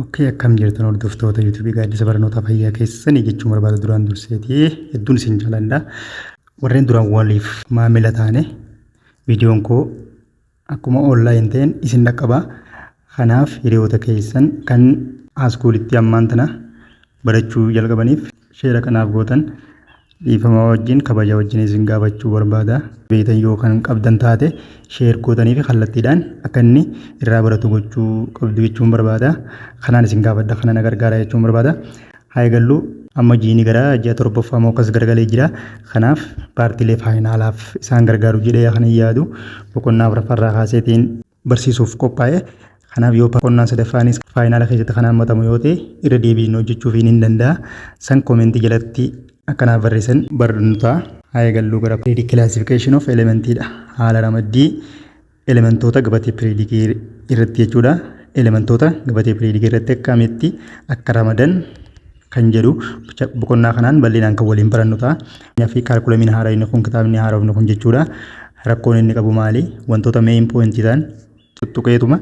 Okay, akkam jirtan hordoftoota YouTubeii Gaaddisa Barnootaa? Fayyaa keessanii jechuun barbaada. Duraan durseetii hedduun isin jaaladha. Warreen duraan waliif maamila taane, viidiyoon koo akkuma online ta'een isin dhaqqaba. Kanaaf hiriyoota keessan kan high schoolitti ammaan tana barachuu jalqabaniif share kanaaf gootan dhiifama wajjin, kabaja wajjin isin gaafachuu barbaada. Beektan yoo kan qabdan taate, share gootanii fi kallattiidhaan akka inni irraa baratu gochuu qabdu jechuun barbaada. Kanaan isin gaafadha, kana na gargaara jechuun barbaada. Haa eegallu. Amma jiini gara ji'a torbaffaa moo akkas garagalee jira. Kanaaf paartiilee finalaaf isaan gargaaru jedhee kan hin yaadu boqonnaa afuraffaarraa kaaseetiin barsiisuuf qophaa'e. Kanaaf yoo boqonnaan sadaffaanis finala keessatti kan hammatamu yoo ta'e, irra deebiin hojjechuuf hin danda'a. San commentii jalatti akkanaaf barreessan barnoota. Haa eegallu. Gara periodic classification of elementiidha. Haala ramaddii elementoota gabatee periodicii irratti jechuudha. Elementoota gabatee periodicii irratti akkamitti akka ramadan kan jedhu boqonnaa kanaan bal'inaan kan waliin barannu ta'a. Fi curriculumiin haaraa inni kun, kitaabni haaromni kun jechuudha. Rakkoon inni qabu maali? Wantoota main pointii ta'an tuttuqeetuma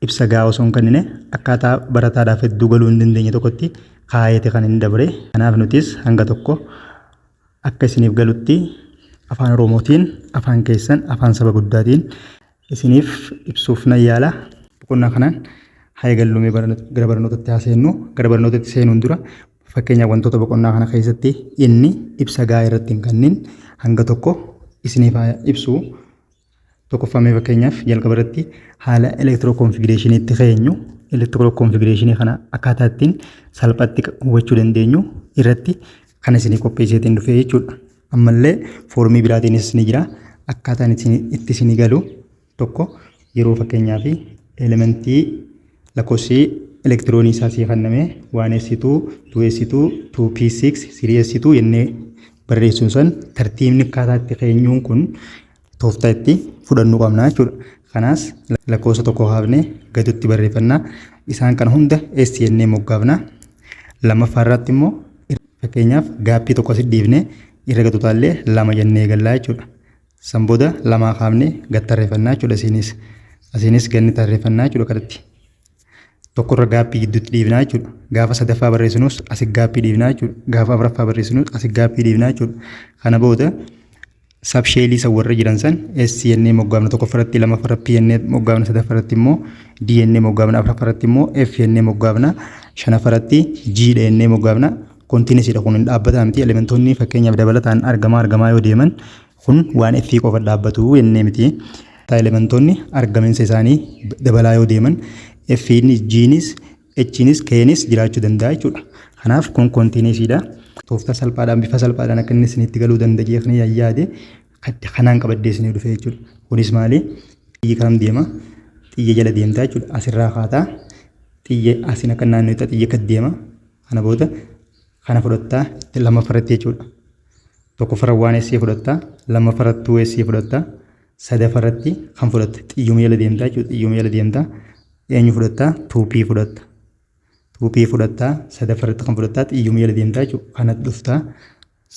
ibsa gahaa osoo hin kennine akkaataa barataadhaaf hedduu galuu hin dandeenye tokkotti kaayete kan inni dabre. Kanaaf nutis hanga tokko akka isiniif galutti Afaan Oromootiin, afaan keessan, afaan saba guddaatiin isiniif ibsuuf nan yaala. Boqonnaa kanaan haa eegallumee gara barnootatti haa seennu. Gara barnootatti seenuun dura, fakkeenyaaf, wantoota boqonnaa kana keessatti inni ibsa gahaa irratti hin kennin hanga tokko isiniif haa ibsu. Tokkoffamee, fakkeenyaaf, jalqaba irratti haala electron configurationiitti keenyu, electron configurationii kana akkaataa ittiin salphatti hubachuu dandeenyu irratti kan isinii qopheesseetiin dhufee jechuudha. Ammallee formii biraatiinis ni jira. Akkaataan itti isinii galu tokko, yeroo fakkeenyaaf elementii lakkoofsi elektiroonii isaa sii kenname 1s2, 2s2, 2p6, 3s2 jennee barreessuun san, tartiibni akkaataa itti keenyuun kun tooftaa itti fudhannuu qabna jechuudha. Kanaas lakkoofsa tokko kaafnee gaditti barreeffannaa. Isaan kana hunda S jennee moggaafna. Lammaffaa irratti immoo, fakkeenyaaf, gapii tokko asitti dhiifnee irra gad utaallee lama jennee gallaa jechuudha. San booda lamaa kaafnee gad tarreeffannaa jechuudha asiinis. Asiinis ganni tarreeffannaa jechuudha kanatti. Tokkorra gapii gidduutti dhiifnaa jechuudha. Gaafa sadaffaa barreessinus asi gapii dhiifnaa jechuudha. Gaafa afuraffaa barreessinus asi gapii dhiifnaa jechuudha. Kana booda subshellii san warra jiran san S jennee moggaafna tokkoffaratti, lammaffaratti P jennee moggaafna, sadaffaratti immoo D jennee moggaafna, afuraffaratti immoo F jennee moggaafna, shanaffaratti G dha jennee moggaafna. Continuousiidha kun, hin dhaabbataa miti. Elementoonni fakkeenyaaf dabalataan argamaa argamaa yoo deeman, kun waan F qofa dhaabbatu jennee miti. Elementoonni argaminsa isaanii dabalaa yoo deeman, F, G'nis, H'nis, K'nis jiraachuu danda'a jechuudha. Kanaaf kun continuousiidha. Tooftaa salphaadhaan, bifa salphaadhaan akka inni isinitti galuu danda'e kan yaade kanaan qabaddee isinii dhufe jechuudha. Kunis maali? Xiyyi kam deema? Xiyya jala deemtaa jechuudha. Asirraa kaataa, xiyya asiin akka naannoo xiyya gad deema. Kana booda kana fudhattaa itti lammaffaratti jechuudha. Tokkoffarra 1s fudhattaa, lammaffarratti 2s fudhattaa, sadaffaratti kan fudhatte xiyyuma jala deemtaa jechuudha. Xiyyuma jala deemtaa, eenyu fudhattaa? 2p fudhatta. 2p fudhattaa, sadaffaratti kan fudhattaa, xiyyuma jala deemtaa jechuudha. Kanatti dhuftaa,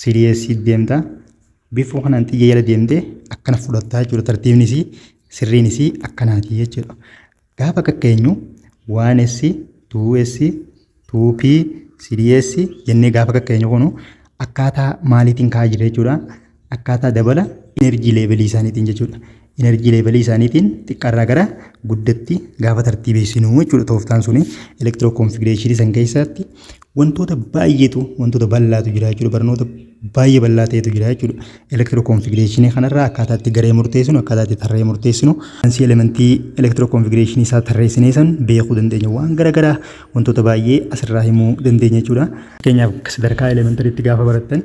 3s deemtaa, bifuma kanaan xiyya jala deemtee akkana fudhattaa jechuudha. Tartiibni isii sirriin isii akkanaati jechuudha. Gaafa kakkeenyu 1s, 2s, 2p, 3s jennee gaafa kakkeenyu, kunu akkaataa maaliitiin kaa'aa jira jechuudha? Akkaataa dabala energy levelii isaaniitiin jechuudha. Energy levelii isaaniitiin xiqqaarraa gara guddatti gaafa tartiibessinuu jechuudha. Tooftaan suni electron configurationii san keessatti wantoota baay'eetu, wantoota bal'aatu jira jechuudha. Barnoota baay'ee bal'aa ta'etu jira jechuudha. Electron configurationii kanarraa akkaataa itti garee murteessinu, akkaataa itti tarree murteessinu, ansii elementii electron configurationii isaa tarreessinee san beekuu dandeenya. Waan garaagaraa, wantoota baay'ee asirraa himuu dandeenya jechuudha. Fakkeenyaaf, sadarkaa elementaryitti gaafa barattan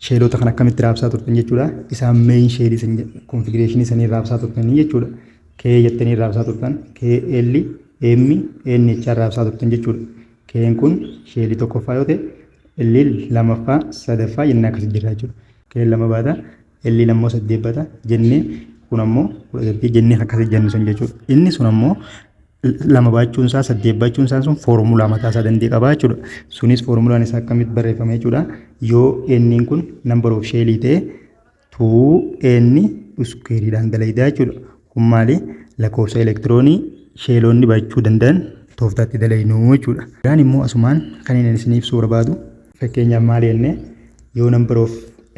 shellota kan akkamitti raabsaa turtan jechuudha? Isaan main shellii san configurationii sanii raabsaa turtanii jechuudha. K jettanii raabsaa turtan, K, L, M, N jechaa raabsaa turtan jechuudha. K'n kun shellii tokkoffaa yoo ta'e, L lamaffaa, sadaffaa jennee akkas jirra jechuudha. K lama baata, L ammoo saddeet baata jennee, kun ammoo 18 jennee akkas jennu sun jechuudha. Inni sun ammoo lama baachuun isaa, saddeet baachuun isaa sun foormulaa mataa isaa danda'e qaba jechuudha. Sunis foormulaan isaa akkamitti barreeffama jechuudha? Yoo n kun number of shellii ta'e, 2n squareiidhaan dalagdaa jechuudha. Kun maali? Lakkoofsa elektiroonii shellonni baachuu danda'an Tooftaatti dalaynuu jechuudha. Biraan immoo asumaan kan inni isin ibsuu barbaadu, fakkeenyaaf maal jenne? Yoo number of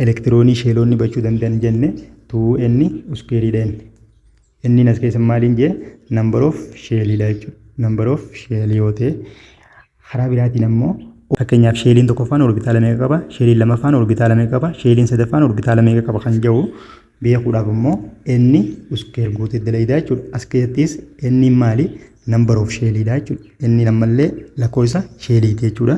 elektiroonii sheeloonni bachuu danda'an jenne, 2n square dha jenne. Inni as keessa maaliin jee? Number of sheeliidha jechuudha. Number of sheelii yoo ta'e, karaa biraatiin ammoo fakkeenyaaf sheeliin tokkoffaan orbitaala meeqa qaba? Sheeliin lamaffaan orbitaala meeqa qaba? Sheeliin sadaffaan orbitaala meeqa qaba kan jedhu beekuudhaaf immoo inni square guutee dalaydaa jechuudha. As keessattis inni maali? Number of sheeliidha jechuudha. Inni ammallee lakkoofsa sheeliiti jechuudha.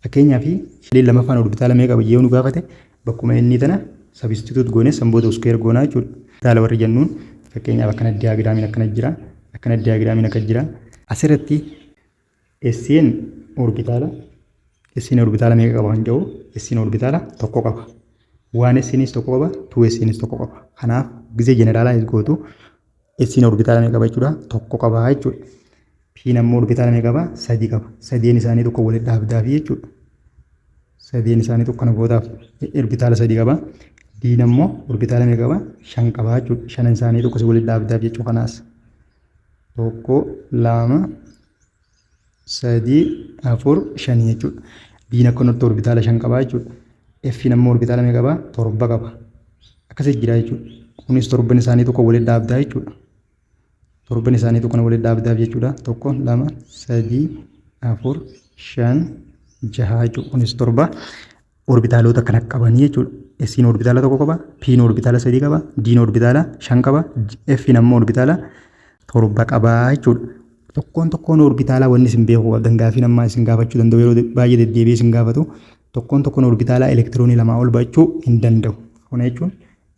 Fakkeenyaaf sheeliin lamaffaan orbitaala meeqa qaba yoo nu gaafate, bakkuma inni tana substitute goone san booda square goonaa jechuudha. Orbitaala warri jennuun fakkeenyaaf akkana diagramiin akkana jira. Akkana diagramiin akka jira. Asirratti S'n orbitaala, S'n orbitaala meeqa qaba kan jedhu, S'n orbitaala tokko qaba. One S'nis tokko qaba, two S'nis tokko qaba. Kanaaf gizee generalize gootu S'n orbitaala meeqa qaba jechuudha? Tokko qaba jechuudha. P'n ammoo orbitaala meeqa qaba? Sadi qaba. Sadeen isaanii tokko walitti dhaabdaafi jechuudha. Sadeen isaanii tokko kana gootaaf orbitaala sadi qaba. D'n ammoo orbitaala meeqa qaba? Shan qaba jechuudha. Shanan isaanii tokko si walitti dhaabdaaf jechuu kanaas. Tokko, lama, sadii, afur, shanii jechuudha. D'n akkanatti orbitaala shan qaba jechuudha. F'n ammoo orbitaala meeqa qaba? Torba qaba. Akkasii jira jechuudha. Kunis torban isaanii tokko walitti dhaabdaa jechuudha. Torban isaanii tokko walitti dhaabdaaf jechuudha. Tokko, lama, sadii, afur, shan, jaha jechuudha. Kunis torba. Orbitaalota kana qabanii jechuudha. S'n orbitaala tokko qaba, P'n orbitaala sadii qaba, D'n orbitaala shan qaba, F'n ammoo orbitaala torba qaba jechuudha. Tokkoon tokkoon orbitaalaa wanni isin beekuu qabdan, gaafii namaa isin gaafachuu danda'u, yeroo baay'ee deddeebi'ee isin gaafatu, tokkoon tokkoon orbitaalaa elektiroonii lamaa ol baachuu hin danda'u. Kana jechuun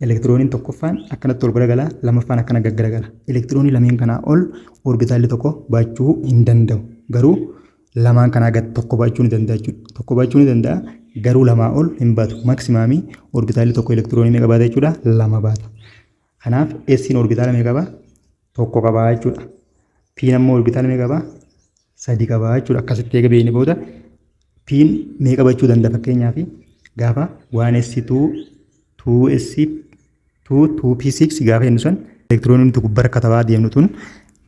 elektirooniin tokkoffaan akkanatti ol garagala, lamaffaan akkana gaggaragala. Elektiroonii lameen kanaa ol orbitaalli tokko baachuu hin danda'u. Garuu lamaan kanaa gad tokko baachuu ni danda'a jechuudha. Tokko baachuu ni danda'a, garuu lamaa ol hin baatu. Maximumii orbitaalli tokko elektiroonii meeqa baata jechuudha? Lama baata. Kanaaf S'n orbitaala meeqa qaba? Tokko qaba jechuudha. P'n ammoo orbitaala meeqa qaba? Sadi qaba jechuudha. Akkasitti eega beekne booda P'n meeqa baachuu danda'a? Fakkeenyaaf gaafa 1s2 2s 2 2p6 gaafa jennu san, elektirooniin nuti gubbaa katabaa deemnu tun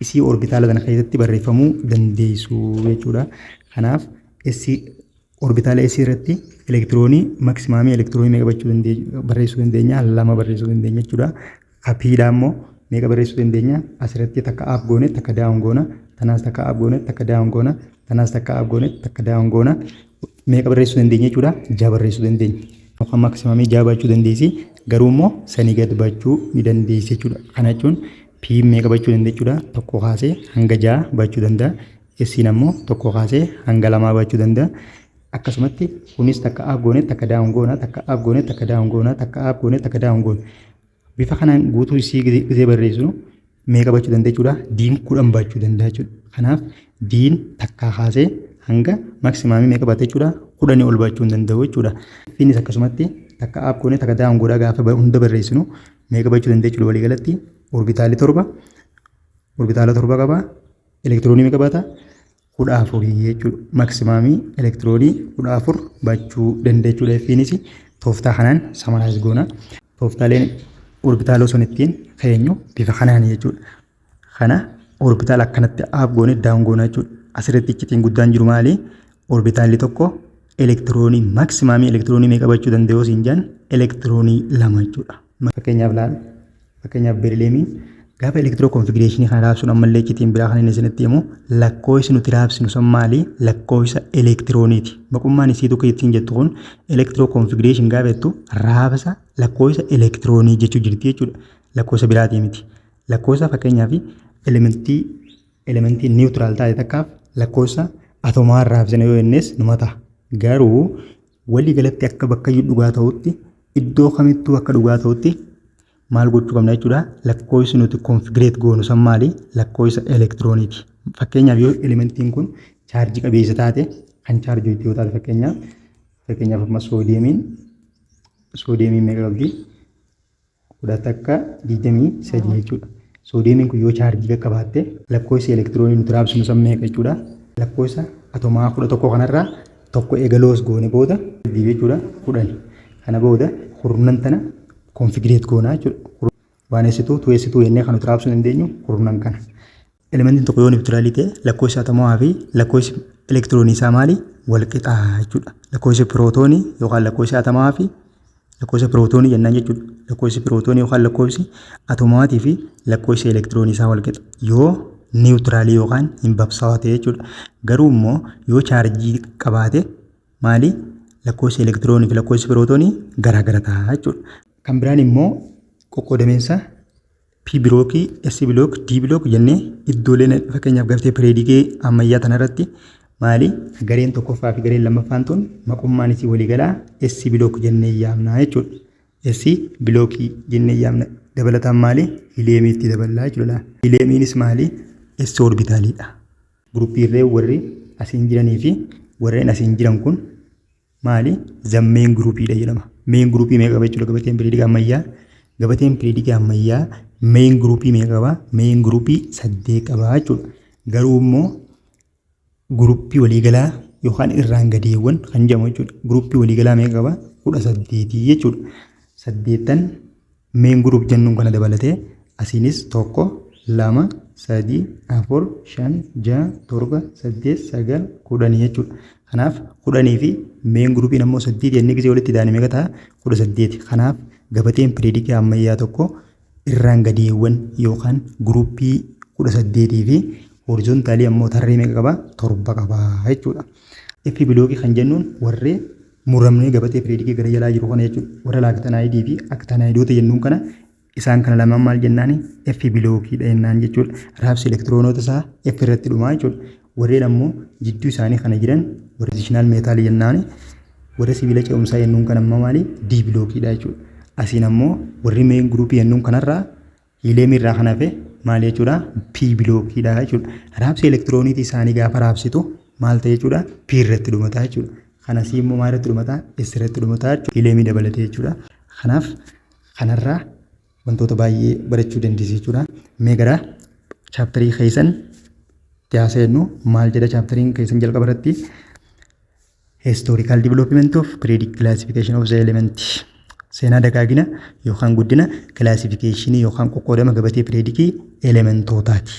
isii orbitaala kana keessatti barreeffamuu dandeessu jechuudha. Kanaaf S orbitaala S irratti elektiroonii maximumii elektiroonii meeqa bachuu dandeenya, barreessuu dandeenya? Lama barreessuu dandeenya jechuudha. Ka P'dhaa immoo meeqa barreessuu dandeenya? Asirratti takka up goone, takka down goona. Tanaas takka up goone, takka down goona. Tanaas takka up goone, takka down goona. Meeqa barreessuu dandeenya jechuudha? Jaha barreessuu dandeenya. Yookaan maximumii jaha baachuu dandeessi. Garuu immoo sanii gad baachuu ni dandeessi jechuudha. Kana jechuun P meeqa baachuu danda'a jechuudha? Tokko kaasee hanga jaha baachuu danda'a. S'n ammoo tokko kaasee hanga lamaa baachuu danda'a. Akkasumatti kunis takka up goone, takka down goona, takka up goone, takka down goona, takka up goone, takka down goona. Bifa kanaan guutuu isii gizee barreessinu meeqa baachuu danda'a jechuudha? D'n 10 baachuu danda'a jechuudha. Kanaaf D'n takkaa kaasee hanga maximumii meeqa baata jechuudha? 10 ol baachuu hin danda'u jechuudha. F'nis akkasumatti takka up goone, takka down godhaa gaafa hunda barreessinu meeqa baachuu danda'a jechuudha waliigalatti? Orbitaalli torba, orbitaala torba qaba. Elektiroonii meeqa baata? 14 jechuudha. Maximumii elektiroonii 14 baachuu danda'a jechuudha. F'nis tooftaa kanaan summarize goona. Tooftaaleen orbitaaloo sun ittiin keenyu bifa kanaan jechuudha. Kana orbitaala akkanatti up goone, down goona jechuudha. Asirratti iccitiin guddaan jiru maali? Orbitaalli tokko elektiroonii maximumii elektiroonii meeqa baachuu danda'u siin jedhan, elektiroonii lama jechuudha. Fakkeenyaaf laal, fakkeenyaaf berylliumiin gaafa electron configurationii kana raabsinu, ammallee iccitiin biraa kan inni isinitti himu, lakkoofsi nuti raabsinu sun maali? Lakkoofsa elektirooniiti. Maqummaan isii tokko ittiin jettu kun electron configuration gaafa jettu raabsa lakkoofsa elektiroonii jechuu jirti jechuudha. Lakkoofsa biraatii miti. Lakkoofsa fakkeenyaaf elementii neutral taate takkaaf lakkoofsa atomaa raabsina yoo jennes numa ta'a. Garuu walii galatti akka bakka iyyuu dhugaa ta'utti, iddoo kamittuu akka dhugaa ta'utti maal gochuu qabna jechuudha? Lakkoofsi nuti configurate goonu san maali? Lakkoofsa elektirooniiti. Fakkeenyaaf yoo elementiin kun chaarjii qabeessa taate, kan chaarjii yoo taate, fakkeenyaaf amma soodiyeemiin meeqa qabdi? 11, 23 jechuudha. Soodiyeemiin kun yoo chaarjii qaqqabaatte lakkoofsi elektiroonii nuti raabsinu san meeqa jechuudha? Lakkoofsa atomaa 11 kanarraa tokko eegaloos goone booda jechuudha, 10. Kana booda kurnan tana configurate goonaa jechuudha. 1s2, 2s2 jennee kan nuti raabsuu dandeenyu kurnan kana. Elementiin tokko yoo niwutiraalii ta'e, lakkoofsi atomawaa fi lakkoofsi elektiroonii isaa maali? Wal qixaa jechuudha. Lakkoofsi pirootoonii yookaan lakkoofsi atomawaa fi lakkoofsa pirootoonii jennaan jechuudha. Lakkoofsi pirootoonii yookaan lakkoofsi atomawaatii fi lakkoofsi elektiroonii isaa wal qixa. Yoo niwutiraalii yookaan hin babsawaa ta'e jechuudha. Garuu immoo yoo chaarjii qabaate maali? Lakkoofsi elektiroonii fi lakkoofsi pirootoonii garaagara ta'a jechuudha. Kan biraan immoo qoqqoodamiinsa P blockii, S block, D block jennee iddooleen, fakkeenyaaf gabatee pireedikii ammayyaa tanarratti maali, gareen tokkoffaa fi gareen lammaffaan tun maqummaan isii waliigalaa S block jennee yaamna jechuudha. S blockii jennee yaamna. Dabalataan maali, hiliyeemiitti daballaa jechuudha. Hiliyeemiinis maali, S orbitaaliidha. Groupiirree warri asiin jiranii fi warreen asiin jiran kun maali, the main groupiidha jedhama. Main groupii meeqa qaba jechuudha gabateen pireedikii ammayyaa? Gabateen pireedikii ammayyaa main groupii meeqa qaba? Main groupii saddeet qaba jechuudha. Garuu immoo groupii waliigalaa yookaan irraan gadeewwan kan jedhamu jechuudha. Groupii waliigalaa meeqa qaba? 18 jechuudha. Saddeettan main group jennuun kana dabalatee asiinis tokko, lama, sadii, afur, shan, jaha, torba, saddeet, sagal, 10 jechuudha. Kanaaf 10 fi main groupiin ammoo saddeet jennee gisee walitti daane meeqa ta'a? 18. Kanaaf gabateen pireedikii ammayyaa tokko irraan gadeewwan yookaan groupii 18 fi horizontalii ammoo tarree meeqa qaba? Torba qaba jechuudha. F blockii kan jennuun warreen muramnee gabatee pireedikii gara jalaa jiru kana jechuudha. Warra laantanaayidii fi aktanaayidoota jennuun kana, isaan kana lamaan maal jennaani? F blockiidha jennaan jechuudha. Raabsi elektiroonoota isaa F irratti dhumaa jechuudha. Warreen ammoo jidduu isaanii kana jiran warra transitional metalii jennaani. Warra sibiila ce'umsaa jennuun kan ammoo maali? D blockiidha jechuudha. Asiin ammoo warri main groupii jennuun kanarraa hiileemii irraa kan hafe maal jechuudha? P blockiidha jechuudha. Raabsi elektirooniitii isaanii gaafa raabsitu maal ta'e jechuudha? P irratti dhumataa jechuudha. Kanasii immoo maal irratti dhumataa? S irratti dhumataa jechuudha. Hiileemii dabalatee jechuudha. Kanaaf kanarraa wantoota baay'ee barachuu dandeessu jechuudha. Mee gara chapterii keessan itti haasa'ennu. Maal jedha chapteriin keessan jalqaba irratti? Historical development of periodic classification of the element. Seenaa dagaagina yookaan guddina classificationii yookaan qoqqoodama gabatee pireedikii elementootaati.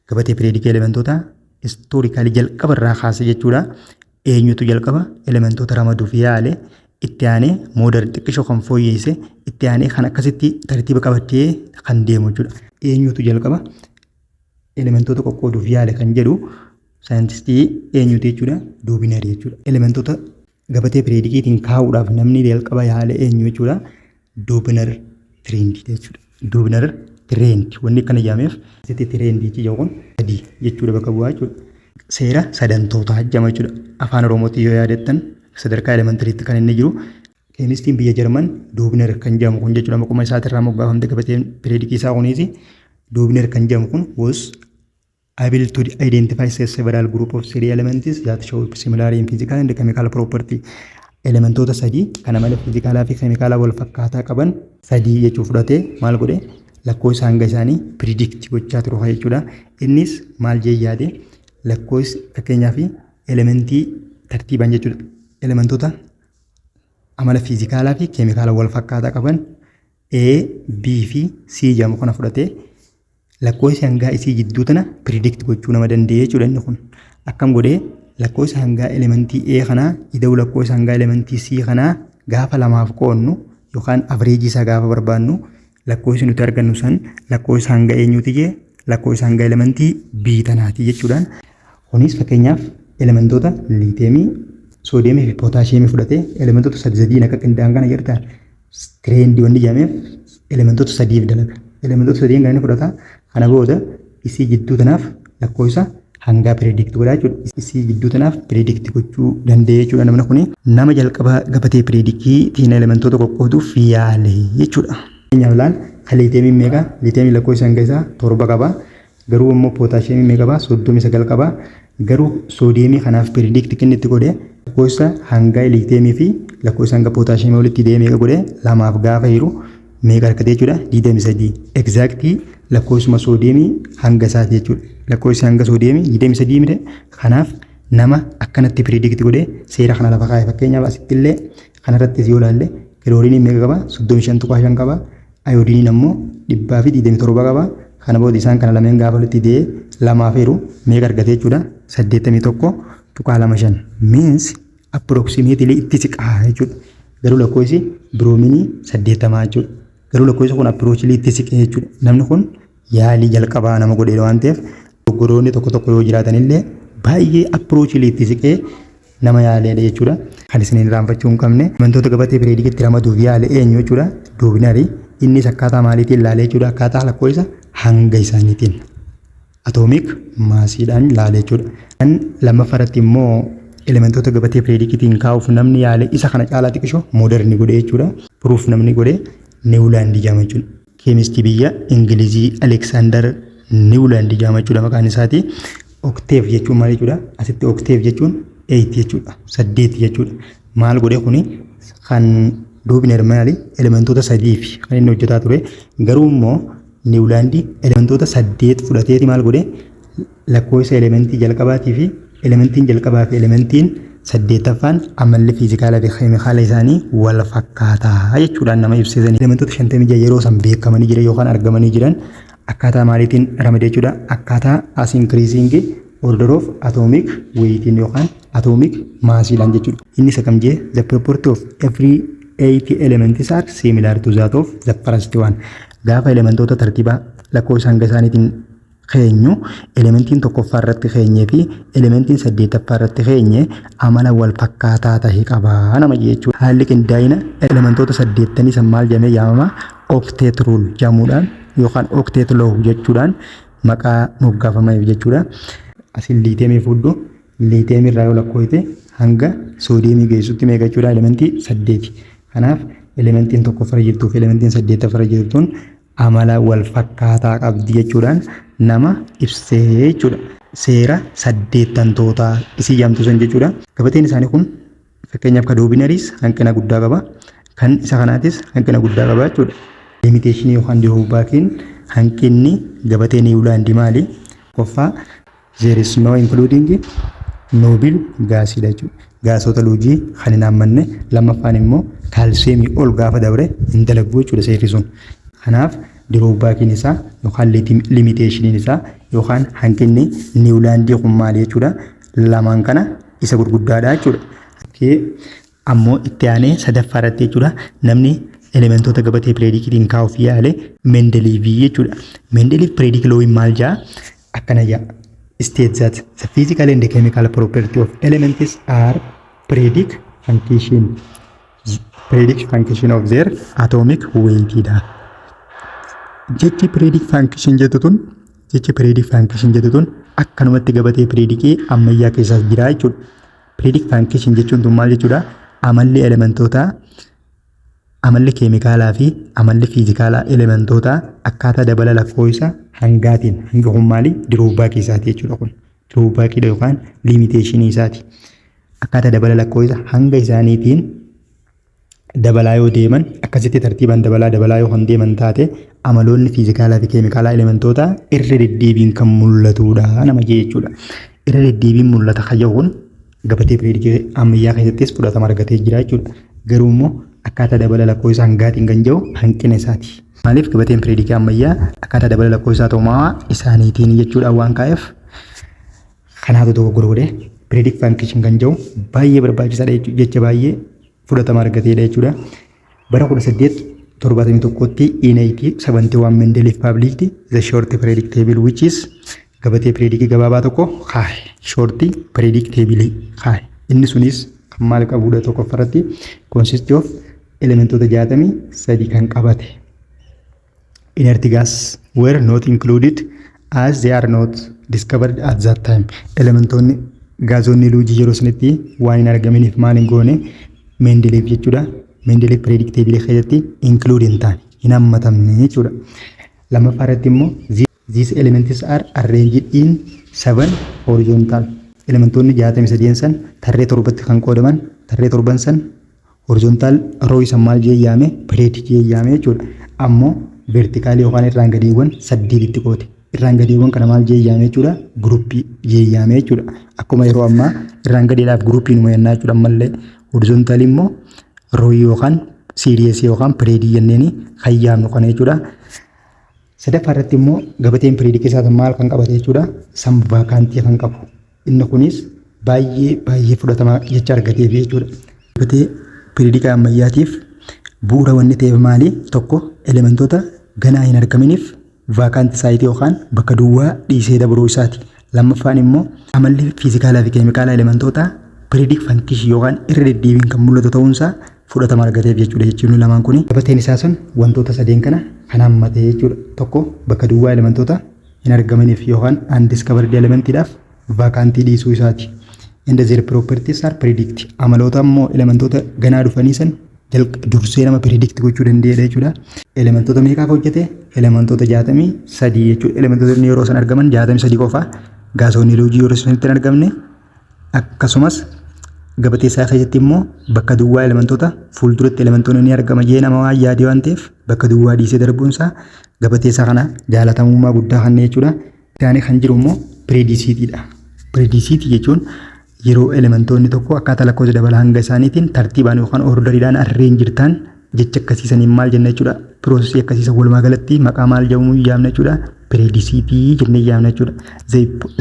Gabatee pireedikii elementootaa historically jalqaba irraa kaase jechuudha. Eenyutu jalqaba elementoota ramaduuf yaale? Itti aanee modern xiqqishoo kan fooyyesse, itti aanee kan akkasitti tartiiba qabatee kan deemu jechuudha. Eenyutu jalqaba elementoota qoqqooduuf yaale kan jedhu saayintistii eenyutu jechuudha? Dobereiner jechuudha. Elementoota gabatee pireedikiitiin kaa'uudhaaf namni jalqaba yaale eenyu jechuudha? Dobereiner triad jechuudha. Dobereiner triad wanni akkana jedhameef asitti triad jedhu kun sadii jechuudha, bakka bu'aa jechuudha. Seera sadantootaa jedhama jechuudha. Afaan Oromootti yoo yaadattan sadarkaa elementaryitti kan inni jiru chemistiin biyya Jarman Dobereiner kan jedhamu kun jechuudha. Maquma isaatirraa moggaafamte gabateen pireedikii isaa kunis. Dobereiner kan jedhamu kun was able to identify several group of three elements that show similarity in physical and chemical property. Elementoota sadii kana malee fiizikaalaa fi keemikaalaa wal fakkaataa qaban sadii jechuu fudhatee maal godhe? Lakkoofsa hanga isaanii predict gochaa ture jechuudha. Innis maal jee yaade? Lakkoofsi fakkeenyaaf elementii tartiibaan jechuudha. Elementoota amala fiizikaalaa fi keemikaala wal fakkaataa qaban A, B fi C jedhamu kana fudhatee lakkoofsi hangaa isii jidduu tana predict gochuu nama danda'e jechuudha inni kun. Akkam godhee? Lakkoofsa hangaa elementii A kanaa ida'uu lakkoofsa hangaa elementii C kanaa gaafa lamaaf qoonnu yookaan averageii isaa gaafa barbaannu, lakkoofsi nuti argannu san lakkoofsa hanga eenyuuti jee, lakkoofsa hanga elementii B tanaati jechuudhaan. Kunis fakkeenyaaf elementoota liiteemii, soodiyeemii fi pootaashiyeemii fudhatee elementoota sadi sadiin akka qindaa'an kana jirta. Triad wanni jedhameef elementoota sadiif dalaga. Elementoota sadiin kan inni fudhata, kana booda isii jidduu tanaaf lakkoofsa hangaa predict godhaa jechuudha. Isii jidduu tanaaf predict gochuu danda'e jechuudha namni kuni. Nama jalqaba gabatee pireedikiitiin elementoota qoqqooduuf yaale jechuudha. Fakkeenyaaf ilaal, kan liiteemiin meeqa? Liiteemiin lakkoofsa hanga isaa 7 qaba. Garuu immoo pootaashiyeemiin meeqa qaba? 39 qaba. Garuu soodiyeemii kanaaf predict inni itti godhe lakkoofsa hanga liiteemii fi lakkoofsa hanga pootaashiyeemii walitti hidhee meeqa godhe? Lamaaf gaafa hiru meeqa argate jechuudha? 23. Exactly lakkoofsuma soodiyeemii hanga isaati jechuudha. Lakkoofsi hanga soodiyeemii 23 mire. Kanaaf nama akkanatti predict godhe seera kana lafa kaa'e. Fakkeenyaaf asitti illee kanarrattis yoo ilaalle, kilooriiniin meeqa qaba? 35.5 qaba. Ayoodiiniin ammoo 127 qaba. Kana booda isaan kana lameen gaafa walitti ida'ee lamaaf hiru meeqa argate jechuudha? 81.25 means approximately itti siqaa jechuudha. Garuu lakkoofsi biroominii 80 jechuudha. Garuu lakkoofsi kun approximately itti siqee jechuudha. Namni kun yaalii jalqabaa nama godheedha waan ta'eef, dogoggoroonni tokko tokko yoo jiraatan illee, baay'ee approximately itti siqee nama yaaleedha jechuudha. Kan isin irraanfachuu hin qabne, wantoota gabatee pireedikitti ramaduuf yaale eenyu jechuudha? Doobinarii. Innis akkaataa maaliitiin ilaale jechuudha? Akkaataa lakkoofsa hanga isaaniitiin, atomic massiidhaan ilaale jechuudha. Kan lammaffaa irratti immoo elementoota gabatee pireedikiitiin kaa'uuf namni yaale, isa kana caalaa xiqqishoo modern godhe jechuudha. Proof namni godhe Niwulaandii jedhama jechuudha. Keemistii biyya Ingilizii Aleksaandar Niwulaandii jedhama jechuudha maqaan isaati. Octave jechuun maal jechuudha? Asitti octave jechuun 8 jechuudha. 8 jechuudha. Maal godhe kuni? Kan Doobiner maali? Elementoota sadiif kan inni hojjetaa ture. Garuu immoo Niwulaandii elementoota saddeet fudhateeti maal godhe? Lakkoofsa elementii jalqabaatii fi elementiin jalqabaa fi elementiin saddeettaffaan amalli fiizikaalaa fi keemikaala isaanii wal fakkaataa jechuudhaan nama ibsisan. Elementoota 56 yeroo san beekamanii jiran yookaan argamanii jiran akkaataa maaliitiin ramade jechuudha? Akkaataa as increasing order of atomic weightiin yookaan atomic massiidhaan jechuudha. Inni isa kam jee? The property of every eight elements are similar to that of the first one. Gaafa elementoota tartiibaa lakkoofsa hanga isaaniitiin keenyu, elementiin tokkoffaa irratti keenyee fi elementiin saddeettaffaa irratti keenye amala wal fakkaataa ta'e qabaa nama jechuudha. Haalli qindaa'ina elementoota saddeettanii san maal jedhamee yaamama? Octet rule jedhamuudhaan yookaan octet law jechuudhaan maqaa moggaafameef jechuudha. Asin liiteemii fudhu, liiteemii irraa yoo lakkoofte hanga soodiyeemii geessutti meeqa jechuudha? Elementii saddeeti. Kanaaf elementiin tokkoffarra jirtuu fi elementiin saddeettaffarra jirtuun amala wal fakkaataa qabdi jechuudhaan nama ibsee jechuudha. Seera saddeettantootaa isii jedhamtu sun jechuudha. Gabateen isaanii kun fakkeenyaaf ka Doobinariis hanqina guddaa qaba. Kan isa kanaatis hanqina guddaa qaba jechuudha. Limitationii yookaan drawbackiin, hanqinni gabatee Niwulaandii maali? Qoffaa, there is no including noble gasiidha jechuudha. Gaasota luujii kan hin hammanne. Lammaffaan immoo kaalsiyeemii ol gaafa dabre hin dalagu jechuudha seerri sun. Kanaaf drawbackiin isaa yookaan limitationiin isaa yookaan hanqinni Niwulaandii kun maali jechuudha? Lamaan kana isa gurguddaadha jechuudha. Ammoo itti aanee sadaffaa irratti jechuudha, namni elementoota gabatee pireedikiitiin kaa'uuf yaale Mendeleevii jechuudha. Mendeleev periodic lawiin maal jaa? Akkana jaa. States that the physical and the chemical property of elements are periodic function of their atomic weight dha. Jechi periodic function jettu tun akkanumatti gabatee pireedikii ammayyaa keessaas jira jechuudha. Periodic function jechuun tun maal jechuudha? Amalli elementootaa, amalli keemikaalaa fi amalli fiizikaalaa elementootaa akkaataa dabala lakkoofsa hangaatiin. Hanga kun maali? Drawbackii isaati jechuudha kun. Drawbackiidha yookaan limitationii isaati. Akkaataa dabala lakkoofsa hanga isaaniitiin dabalaa yoo deeman, akkasitti tartiibaan dabalaa dabalaa yoo kan deeman taate, amaloonni fiizikaalaa fi keemikaalaa elementootaa irra deddeebiin kan mul'atudha nama jechuudha. Irra deddeebiin mul'ata kan kun gabatee pireedikii ammayyaa keessattis fudhatama argatee jira jechuudha. Garuu immoo akkaataa dabala lakkoofsa hangaatiin kan jiru hanqina isaati. Maaliif? Gabateen pireedikii ammayyaa akkaataa dabala lakkoofsa atoomaa isaaniitiin jechuudha waan kaa'eef, kanaatu dogoggora godhe. Periodic function kan jiru baay'ee barbaachisaadha jecha baay'ee fudhatama argateedha jechuudha. Bara 1871tti, in 1871, Mendeleev published the short periodic table, which is gabatee pireedikii gabaabaa tokko kaa'e. Short periodic table kaa'e. Inni sunis kan maal qabudha? Tokkoffaratti consist of elementoota 63 kan qabate. Inert gas were not included as they are not discovered at that time. Elementoonni gaazonni luujii yeroo sanitti waan hin argaminiif maal hin goone Mendeleev jechuudha. Mendeleev periodic table keessatti include hin taane, hin hammatamne jechuudha. Lammaffaa irratti immoo these elements are arranged in seven horizontal. Elementoonni 63 san tarree torbatti kan qoodaman, tarree torban san horizontal row san maal jee yaame? Period jee yaame jechuudha. Ammoo verticalii yookaan irraan gadiiwwan saddeetitti qoote. Irraan gadiiwwan kana maal jee yaame jechuudha? Groupii jee yaame jechuudha. Akkuma yeroo ammaa irraan gadiidhaaf groupii numa jennaa jechuudha ammallee. Horizontalii immoo rowii yookaan seriesii yookaan periodii jenneeni kan yaamnu kana jechuudha. Sadaffaa irratti immoo gabateen periodic isaa maal kan qabate jechuudha? Some vacantii kan qabu. Inni kunis baay'ee baay'ee fudhatama jecha argateef jechuudha. Gabatee periodic ammayyaatiif bu'uura wanni ta'eef maali? Tokko, elementoota ganaa hin argaminiif vacant site yookaan bakka duwwaa dhiisee dabruu isaati. Lammaffaan immoo amalli fiizikaalaa fi keemikaalaa elementoota periodic function yookaan irra deddeebiin kan mul'atu ta'uunsaa fudhatama argateef jechuudha jechuun lamaan kuni. Gabateen isaa sun wantoota sadeen kana kan hammate jechuudha. Tokko, bakka duwwaa elementoota hin argaminiif yookaan undiscovered elementiidhaaf vacantii dhiisuu isaati. And their properties are predict. Amaloota immoo elementoota ganaa dhufanii san dursee nama predict gochuu danda'edha jechuudha. Elementoota meeqaaf hojjete? Elementoota 63 jechuudha. Elementoonni yeroo san argaman 63 qofa. Gaasonni luujii yeroo sanitti hin argamne. Akkasumas gabatee isaa keessatti immoo bakka duwwaa elementoota fuulduratti elementoonni ni argama jee nama waan yaade waan ta'eef, bakka duwwaa dhiisee darbuun isaa gabatee isaa kana jaalatamummaa guddaa kan jechuudha. Isaanii kan jiru immoo periodicitydha. Periodicity jechuun yeroo elementoonni tokko akkaataa lakkoofsa dabala hanga isaaniitiin tartiibaan yookaan orderiidhaan arrange jirtan jecha akkasiisaniin maal jenna jechuudha? Processii akkasiisan walumaa galatti maqaa maal jedhamu yaamna jechuudha? Periodicity jennee yaamna jechuudha.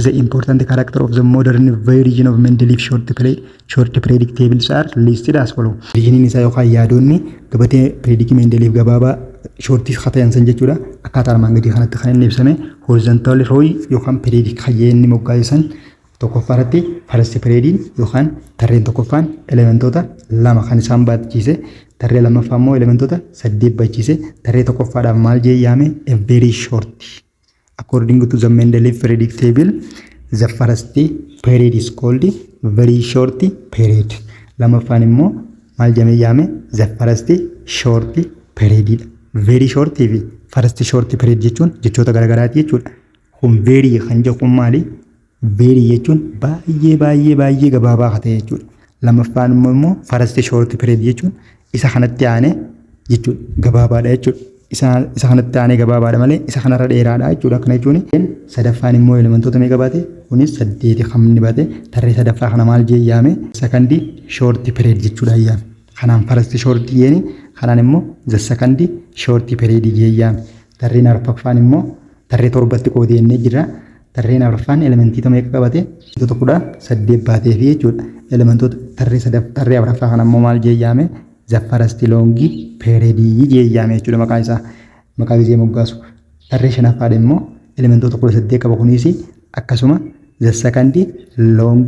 The important character of the modern version of Mendeleev short periodic tables are listed as follow. Versioniin isaa yookaan yaadonni gabatee periodic Mendeleev gabaabaa shortii ta'an san jechuudha. Akkaataa armaan gadii kanatti kan inni ibsame, horizontal row yookaan periodic hayyee inni moggaasisan, tokkoffaa irratti first periodiin yookaan tarreen tokkoffaan elementoota lama kan isaan baachiise, tarree lammaffaa immoo elementoota saddeet baachiise. Tarree tokkoffaadhaaf maal jee yaame? A very short. According to the Mendeleev periodic table, the first period is called very short period. Lammaffaan immoo maal jedhamee yaame? The first short period. Very short fi first short period jechuun jechoota garaagaraati jechuudha. Kun very kan jedhu kun maali? Very jechuun baay'ee baay'ee baay'ee gabaabaa akka ta'e jechuudha. Lammaffaan immoo first short period jechuun isa kanatti aanee jechuudha, gabaabaadha jechuudha. Isa kanatti aanee gabaabaadha malee isa kanarra dheeraadha jechuudha. Akkana jechuun sadaffaan immoo elementoota meeqa baate? Kunis saddeeti kan inni baate. Tarree sadaffaa kana maal jee yaame? Second short period jechuudha yaame. Kanaan first short jeeni, kanaan immoo the second short period jee yaame. Tarreen arfaffaan immoo tarree torbatti qoodee jennee jira. Tarreen arfaffaan elementoota meeqa qabate? Elementoota 18 baatee fi jechuudha. Elementoota tarree tarree arfaffaa kana immoo maal jee yaame? The first long period jee yaame jechuudha maqaa isaa maqaa gisee moggaasu. Tarree shanaffaadha immoo elementoota 18 qaba, kunis akkasuma the second long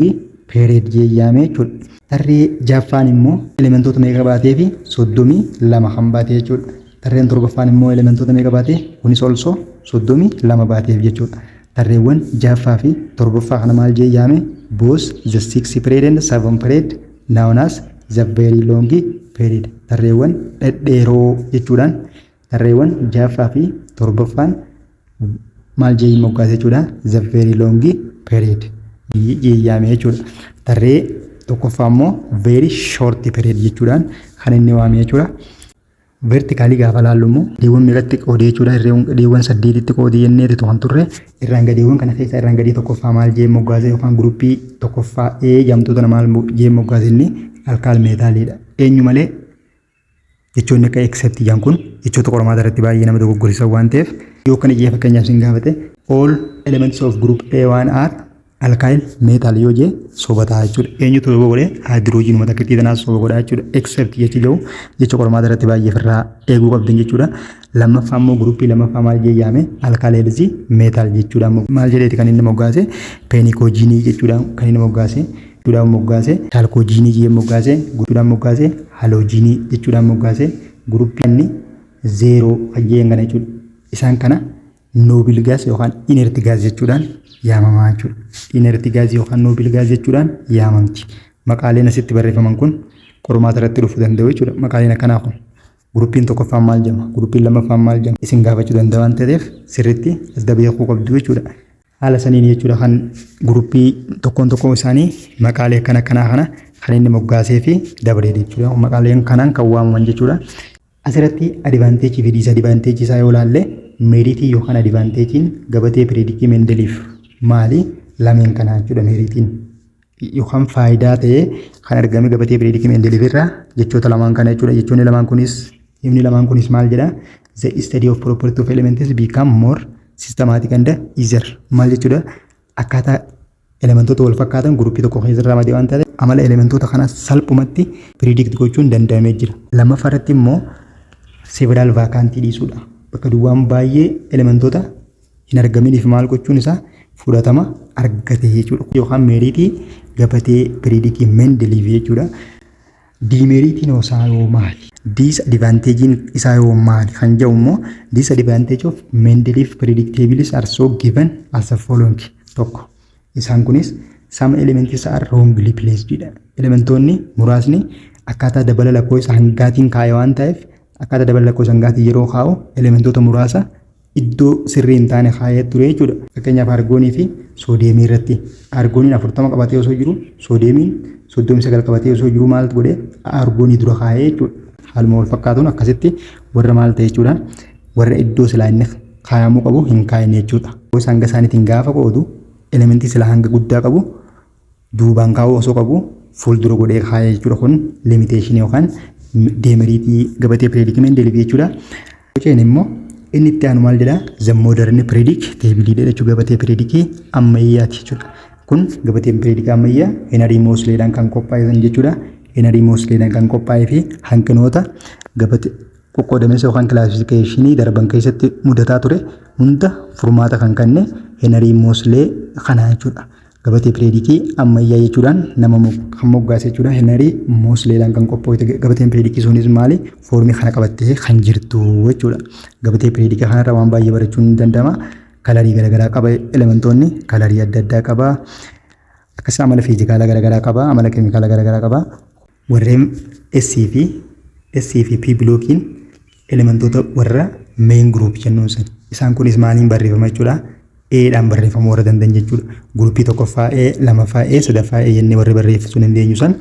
period jee yaame jechuudha. Tarree jaffaan immoo elementoota meeqa baatee fi? 32 kan baate jechuudha. Tarreen torbaffaan immoo elementoota meeqa baate? Kunis also 32 baateef jechuudha. Tarreewwan jaffaa fi torbaffaa kana maal jee yaame? Both the six period and seven period known as the very long period. Tarreewwan dhedheeroo jechuudhaan tarreewwan jaffaa fi torbaffaan maal jee moggaase jechuudha? The very long period jee yaame jechuudha. Tarree tokkoffaa immoo very short period jechuudhaan kan inni waame jechuudha. Verticalii gaafa laallu immoo gadeewwan meeqatti qoodee jechuudha? Gadeewwan saddeetitti qoodee jenneeti kan turre. Irraan gadeewwan kana keessaa irraan gadii tokkoffaa maal jee moggaase, yookaan groupii tokkoffaa A jedhamtoota maal jee moggaase? Inni alkali metaliidha. Eenyu malee? Jechoonni akka except jedhan kun jechoota qormaata irratti baay'ee nama dogoggorsiisan waan ta'eef, yoo kana jee fakkeenyaaf sin gaafate, "All elements of group A1 are alkali metal" yoo jee soba ta'a jechuudha. Eenyutu soba godhee? Haayidiroojiinuma takkittii tanaas soba godhaa jechuudha. Except jechi jiru jecha qormaata irratti baay'ee ofirraa eeguu qabdan jechuudha. Lammaffaa immoo groupii lammaffaa maal jee yaame? Alkali earth metal jechuudha. Maal jedheeti kan inni moggaase? Pnictogenii jechuudha kan inni moggaase. Jechuudhaan moggaase, chalcogenii jee moggaase, jechuudhaan moggaase, halogenii jechuudhaan moggaase. Groupii inni zero fayyeen kana jechuudha. Isaan kana noble gas yookaan inert gas jechuudhaan yaamamaa jechuudha. Inert gas yookaan noble gas jechuudhaan yaamamti. Maqaaleen asitti barreeffaman kun qormaata irratti dhufuu danda'u jechuudha. Maqaaleen akkanaa kun groupiin tokkoffaan maal jedhama? Groupiin lammaffaan maal jedhama? Isin gaafachuu danda'a waan ta'eef, sirriitti as beekuu qabdu jechuudha. Haala saniin jechuudha kan groupii tokkoon tokkoon isaanii maqaalee akkana akkanaa kana kan inni moggaasee fi dabaree jechuudha. Maqaaleen kanaan kan waamaman jechuudha. Asirratti advantageii fi disadvantageii isaa yoo ilaalle, meritii yookaan advantageiin gabatee periodicii Mendeleev maali? Lameen kanaa jechuudha. Meritiin yookaan faayidaa ta'ee kan argame gabatee periodicii Mendeleev irraa jechoota lamaan kana jechuudha. Jechoonni lamaan kunis, himni lamaan kunis maal jedha? The study of property of elements become more systematic and easier. Maal jechuudha? Akkaataa elementoota wal fakkaatan groupii tokko keessa ramadee waan ta'eef, amala elementoota kanaa salphumatti predict gochuun danda'amee jira. Lammaffaa irratti immoo several vacantii dhiisuudha. Bakka duwwaan baay'ee elementoota hin argaminiif maal gochuun isaa fudhatama argate jechuudha. Yookaan meritii gabatee periodicii Mendeleev jechuudha. Demeritiin isaa yoo maali? Disadvantageiin isaa yoo maali? Kan jedhu immoo, disadvantage of Mendeleev periodic tables are so given as the following. Tokko, isaan kunis some elements are wrongly placed dha. Elementoonni muraasni akkaataa dabala lakkoofsa hangaatiin kaa'e waan ta'eef, akkaataa dabala lakkoofsa hangaatiin yeroo kaa'u elementoota muraasa iddoo sirrii hin taane kaa'ee ture jechuudha. Fakkeenyaaf, argoonii fi soodiyeemii irratti argooniin 40 qabatee osoo jiru, soodiyeemiin 39 qabatee osoo jiru, maal godhee argoonii dura kaa'ee jechuudha. Haaluma wal fakkaatuun akkasitti warra maal ta'e jechuudha, warra iddoo silaa inni kaayamuu qabu hin kaayine jechuudha. Hanga isaaniitiin gaafa qoodu elementii silaa hanga guddaa qabu duubaan kaa'uu osoo qabu fuuldura godhee kaayee jechuudha. Kun limitationii yookaan demeritii gabatee periodicii Mendeleev jechuudha. Ceen immoo inni itti aanu maal jedhaa? The modern periodic table jechuudha, gabatee periodicii ammayyaati jechuudha. Kun gabateen periodicii ammayyaa Henry Moseleydhaan kan qophaa'e jechuudha. Henry Moseleydhaan kan qophaa'ee fi hanqinoota gabatee qoqqoodameessa yookaan classificationii darban keessatti mudataa ture hunda furmaata kan kenne Henry Moseley kana jechuudha. Gabatee periodicii ammayyaa jechuudhaan nama kan moggaase jechuudha. Henry Moseleydhaan kan qophoofte gabateen periodicii sunis maali? Formii kana qabattee kan jirtu jechuudha. Gabatee periodicii kanarraa waan baay'ee barachuun ni danda'ama. Colorii garaagaraa qaba, elementoonni colorii adda addaa qaba. Akkasumas amala physicalaa garaagaraa qaba, amala keemikaalaa garaagaraa qaba. Warreen S fi P blockiin elementoota warra main group jennuun san. Isaan kunis maaliin barreeffama jechuudha? Eedhaan barreeffamuu warra danda'an jechuudha. Groupii tokkoffaa E, lamaffaa E, sadaffaa E jennee warri barreessuu dandeenyu san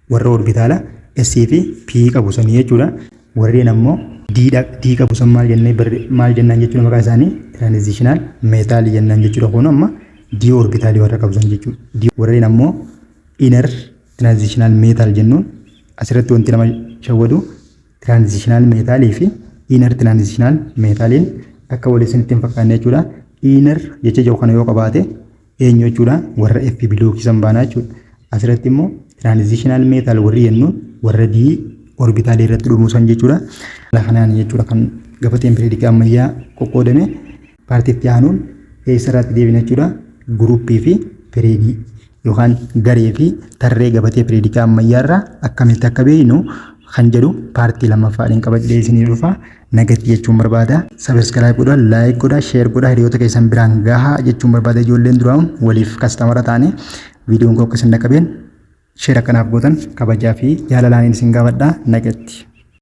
warra orbitaala S fi P qabu sanii jechuudha. Warreen ammoo D D qabu san maal jennee maal jennaan jechuudha? Maqaa isaanii transitional metalii jennaan jechuudha. Kun amma D orbitalii warra qabu san jechuudha. D warreen ammoo inner transitional metal jennuun, asirratti wanti nama shawwadu transitional metalii fi inner transitional metaliin akka walii isinitti hin fakkaanne jechuudha. Inner jecha jiru kana yoo qabaate eenyu jechuudha? Warra F blockii san baanaa jechuudha. Asirratti immoo transitional metal warri jennuun warra D orbitalii irratti dhumuu san jechuudha. Kanaan jechuudha kan gabateen periodicii ammayyaa qoqqoodame. Partii itti aanuun eessarraatti deebina jechuudha? Groupii fi periodii yookaan garee fi tarree gabatee periodicii ammayyaarraa akkamitti akka beeknu kan jedhu partii lammaffaadhaan qabadhee isinii dhufa. Nagatti jechuun barbaada. Subscribe godhaa, like godhaa, share godhaa, hiriyoota keessan biraan gahaa jechuun barbaada. Ijoolleen duraan waliif customera taane viidiyoon koo akka isin dhaqqabeen share akkanaaf gootan kabajaa fi jaalalaan isin gaafadha. Nagatti.